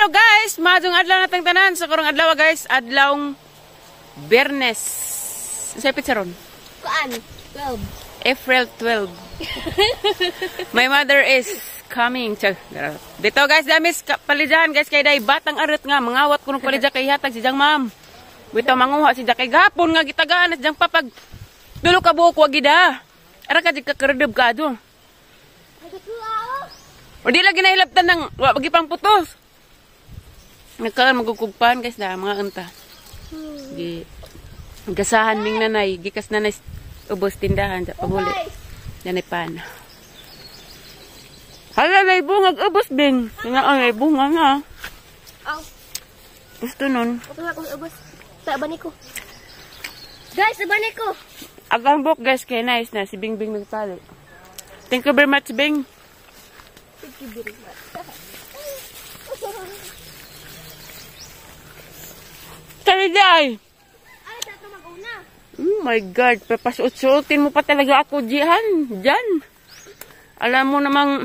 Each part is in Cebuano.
Hello guys, maadtong adlaw natang tanan sa karong adlaw guys, adlawng Biyernes. Sa pizza ron? Kuan? 12. April 12. My mother is coming. Dito guys, damis palidyahan guys kay day batang arit nga mangawat kuno palidya kay hatag si Jang ma'am. Bitaw manguha si Jang kay gapon nga gitagaan si Jang papag dulo ka buok wa gida. Ara ka jud ka ka do. O di lagi nahilabtan ng wa pagi pang putos. Nagkaon magugugpan guys na mga unta. Gi gasahan ming nanay, gikas nanay ubos tindahan sa pabuli. Nanay pan. Hala nay bungag ubos bing. Nga ay bunga nga. Aw. Gusto nun. Uto ako ubos. Ta bani ko. Guys, bani ko. Agang book guys kay nice na si Bing Bing nagtali. Thank you very much, Bing. Thank you very much. Tari day. Ay, tato mag-una. Oh my God, papasuot-suotin mo pa talaga ako diyan, diyan. Alam mo namang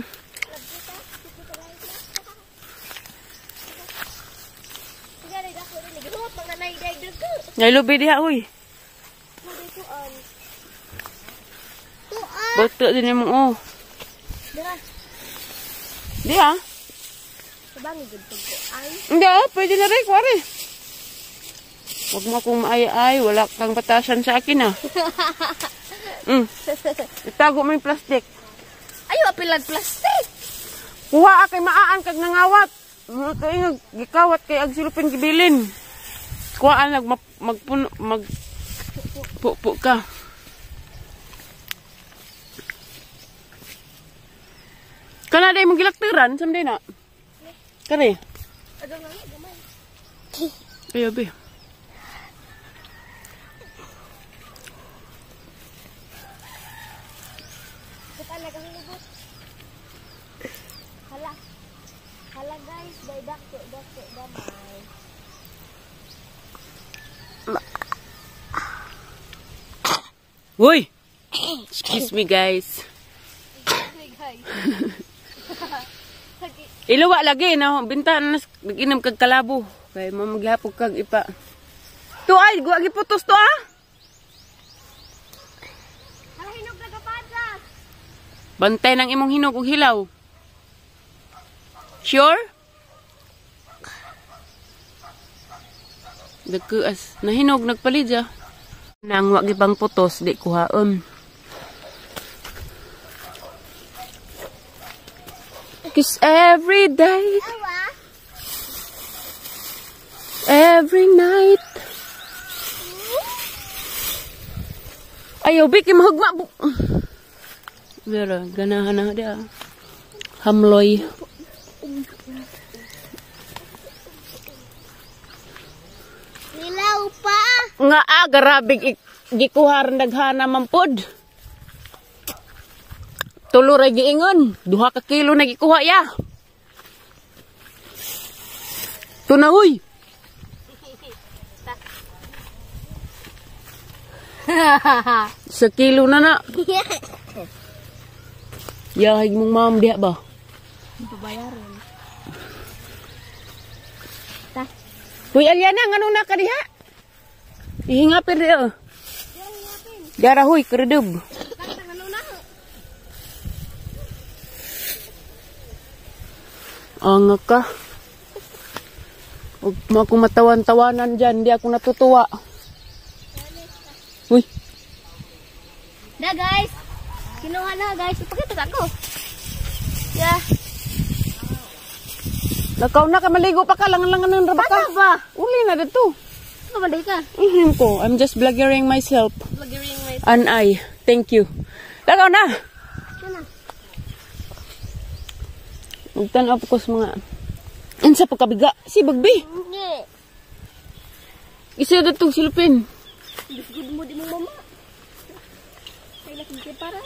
nailubi diha, uy. Bato din mo, oh. Diha. Hindi, oh, pwede na rin, kuwari. Huwag mo akong maay-ay, wala kang batasan sa akin, ah. Itago mo yung plastic. Ayaw, apilag plastic. Kuha kay maaan kag nangawat. Kay gikawat kay ag silupin gibilin. Kuhaan nag magpuno mag pupu ka. Kana day mong gilaktiran samday na. Kare. Ayo be. Hala. Hala guys, day dakto dakto damay. Uy! Excuse me guys. Excuse me guys. Iluwa lagi na binta na inom kag kalabo kay mo maghapog kag ipa. To ay guwa giputos to ah. Hala hinog nagapadlas. Bantay ng imong hinog ug hilaw. Sure? Nagkuas nahinog nagpalidya. Nang wa gibang putos di kuhaon. Cause every day, every night. Ayaw, Biki, mahugma. Pero, ganahan na dia. Hamloy. Nilaw pa. Nga, garabig, gikuha rin daghana mampod. Tulo ra giingon, 2 ka kilo na gikuha ya. Tuna huy. Sa kilo na na. Yahig mong ma'am diha ba? Babayaran. Ta. Huy Aliana, ngano na ka diha? Ihingapin diha. Dara huy, kredob. Anga ka. Huwag mo akong matawan-tawanan dyan. Hindi ako natutuwa. Uy. Na guys. Kinuha na guys. Ipakita ako. Yeah. Nakaw na ka. Maligo pa ka. Langan-langan ng raba ka. Ano ba? Uli na dito. Ano ka? Ko. I'm just vloggering myself. Vloggering myself. And I. Thank you. Lakaw na. Ano? Magtanaw po ko sa mga unsa pagkabiga si Bagbi. Hindi. Isa datong silupin. Good mo di mong mama. Ay laki para.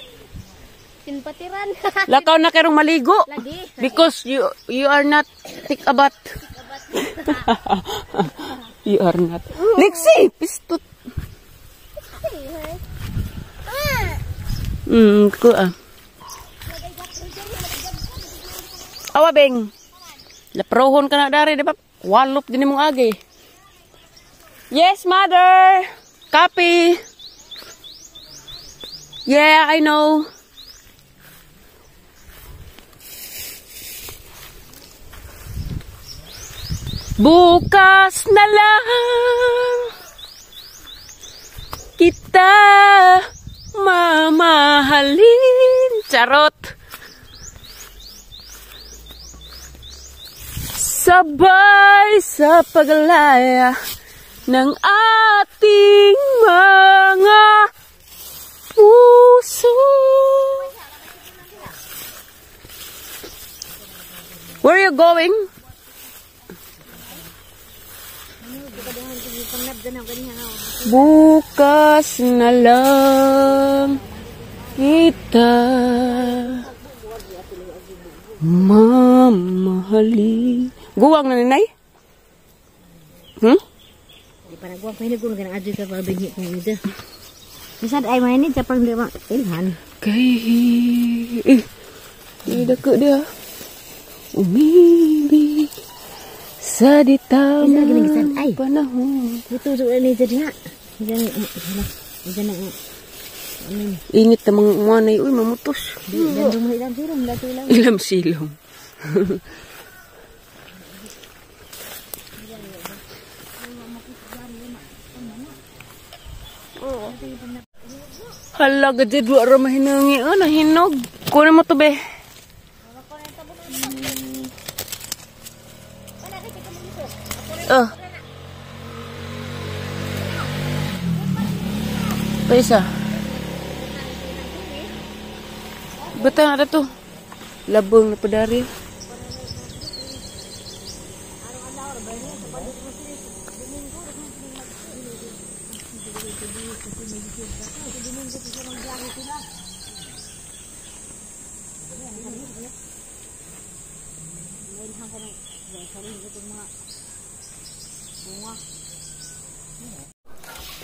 Sinpatiran. Lakaw na karong maligo. Lagi. Because you are not thick abat. You are not. Lexi, pistot. Ko ah. Awa beng. Laprohon ka na dari, di ba? Walop din mong agi. Yes, mother! Copy! Yeah, I know. Bukas na lang kita mamahalin. Charot. Sabay sa paglaya ng ating mga puso. Where are you going? Bukas na lang kita mamahalin. Guwang na ninay? Hmm? Di pa nagguwang pa hiniguro ka ng adyo ka para binhi kong ida. Misad ay mahinid sa pang di ba? Ilhan. Kay eh, di dako dia. Umibig sa di tamang panahon. Ito sa ulan ni na. Diyan na. Init na mga umanay. Uy, mamutos. Ilam silong. Ilam silong. Hala, gadi dua ra mahinangi. Ah, nahinog. Kunin mo to, be. Oh. Paisa. Bata na to. Labong na padari.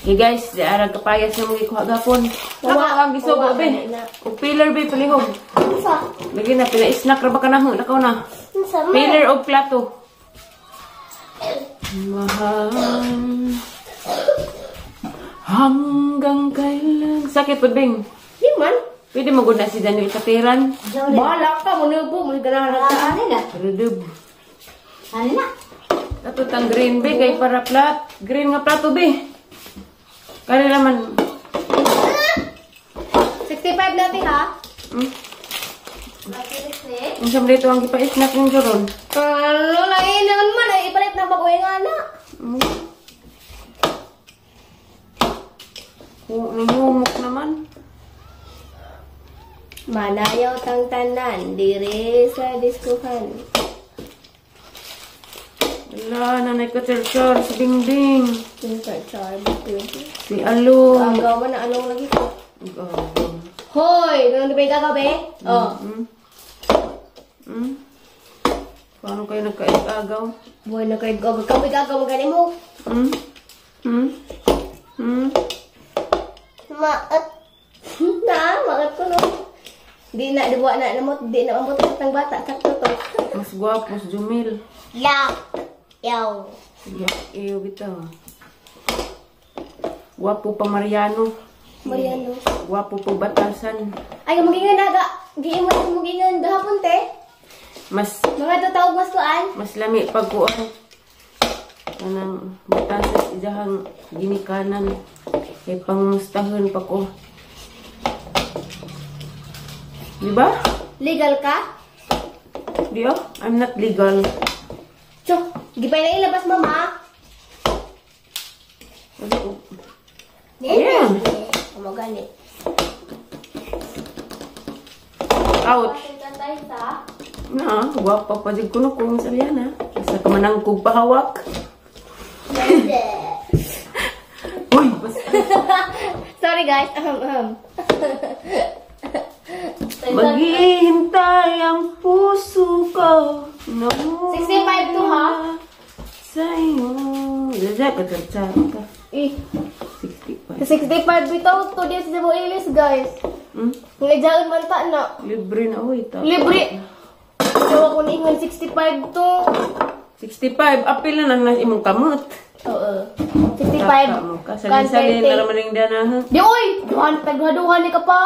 Hey guys, di arang kapayas na mga ikuha gapon. Wala ang gisugo, be. O pillar, be, palihog. Lagi na, pina-snack ra ba ka na? Nakaw na. Pillar o plato. Mahal. Hanggang kailan? Sakit po, Bing. Di man. Pwede mo na si Daniel Katiran. Bahala ka, munubo. Muna ganahan ka. Ano na? Rudub. Ano na? Tatutang green, be. Kay para plat. Green nga plato, be. Kaya naman. 65 natin, ha? Hmm? Ang siyam dito ang ipa-snack ng juron. Ano na inan man? Ay, ipalit na bago yung anak. Nangumok naman. Manayaw tang tanan, dire sa diskuhan. Wala, nanay ko char si Bingbing. Char, Si Along. Gagawa na anong lagi ko. Hoy! Ganun ba yung gagawa, be? Oh. Paano kayo nagkaig-agaw? Buhay nagkaig-agaw. Ikaw may gagawa gani mo. Maat. Na, maat ko no. Di na, di na, namot, di na, ambot ng bata. Sakto to. Mas gwapo, mas Jumil. Yak. Yaw. Yak, iyo bitaw. Gwapo pa Mariano. Mariano. Gwapo pa Batasan. Ay, magingan naga. Giin mo magingan gahapon, te. Mas, mga tatawag mas kuan. Mas lami pagkuan. Kanang Batasan, ijahang ginikanan. Kay pangmustahon pa ko. Di ba? Legal ka? Di oh, I'm not legal. Chok, di ba na ilabas, mama? Yeah. Umagani. Ouch. Na, gwapa pa jud kuno kung sa na. Sa kamanangkog pahawak. Uy, basta. Sorry guys. Maghihintay ang puso ko. No. 65 to, ha? Sa iyo. Jaja, katartsara ka. Eh. 65. 65 bitaw to di sa mo ilis, guys. Hmm? Nga jaon man ta na. Libre na oy ta. Libre. Jowa ko ningon 65 to. 65, apil na nang imong kamot. Oo. 65. Mo ka salin-salin na naman yung danahan. Di oy, duhan taghaduhan ni ka pa.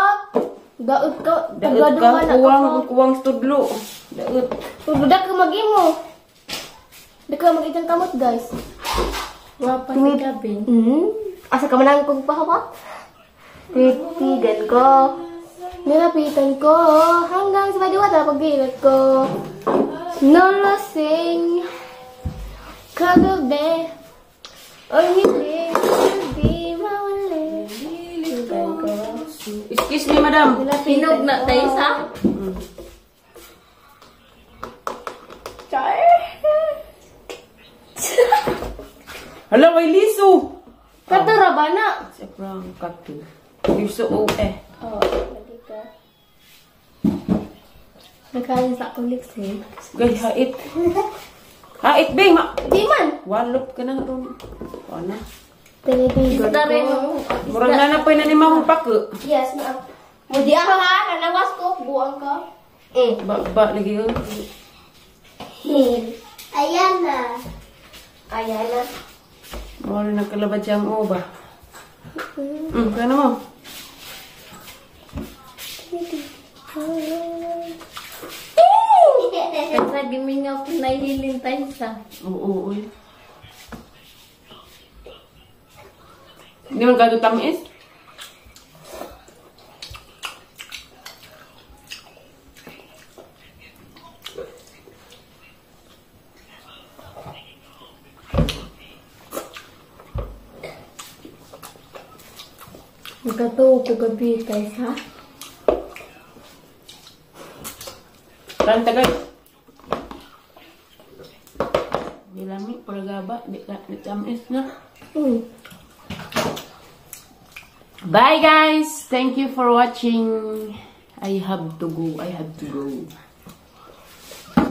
Daot ka, Daot ka, taghaduhan na ka kuwang, pa. kuwang studlo. Daot. Dak ka mag-imo. Dak ka mag-itang kamot, guys. Wapa si Gabin. Asa ka man ang kong pahawa? Titigan ko. Nilapitan ko hanggang sa madiwata pag-ilat ko. Nalasing kagabi ang hiling hindi mawali. Titigan ko. Excuse me, madam. Hinog na tayo sa. Char. Hala, may liso. Katura ba na? Sa brown kato. Liso o eh. Oo, lagi ka. Nagkain sa akong lips eh. Gay, hait. Hait, bing. Ma Di man! Walop ka na ron. Wala. Tinitigan Isda rin. ko. Murag na na pa na ni mamong pako. Yes, na. Mudi ako ha, nanawas ko, buang ka. Eh. Ba, ba, lagi yun. Ayan na. Ayan na. Mura nagkalabad siyang uba. Kaya na mo. Kasi gimingaw ko nahilin tayo sa. Oo, oo. Hindi man kado tamis. Nagkatuo ko gabi, guys, ha? Tanta guys. Di lami, pura gaba, di, di tamis na. Bye guys! Thank you for watching. I have to go. I have to go.